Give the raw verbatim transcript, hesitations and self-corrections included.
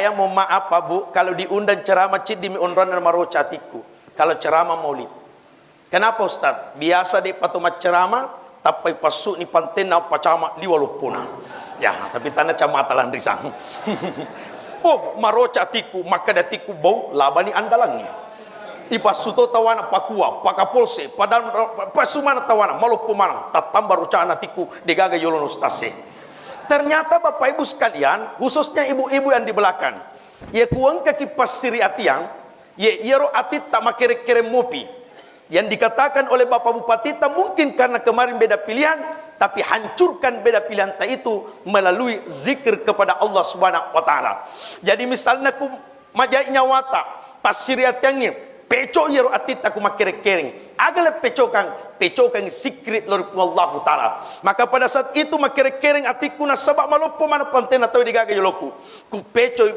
Saya mohon maaf, Pak Bu, kalau diundang ceramah ciddi mi onronna maroca atikku. Kalau ceramah maulid. Kenapa, Ustaz? Biasa de' pa to macceramah, tappa ipassu'ni pantenna pacama liwa loppona. Ya, tapi tana camata lanrisang. Oh, maroca atikku, makkeda atikku bau, labani andalangnge. Ipassu to tawana pakua, pakapolse, padahal passu mana tawana, maloppo mana, tattamba rocana atikku, degaga yolo ustaz e. Ternyata Bapak Ibu sekalian, khususnya ibu-ibu yang di belakang, ye kuengkaki passiri atiang, ye iyaro atitta makereng-kereng mopi. Yang dikatakan oleh Bapak Bupatita mungkin karena kemarin beda pilihan, tapi hancurkan beda pilihan ta itu melalui zikir kepada Allah Subhanahu wa Ta'ala. Jadi, misalnya ku majai nyawata, passiri atiangnge, peco iyaro atitta ku makereng-kereng. Aga le pecokang, pecokang sikri lori Puang Allahu Ta'ala. Maka pada saat itu makereng-kereng atikku nasaba maloppo mana pantenna tau degaga yoloku. Ku pecoi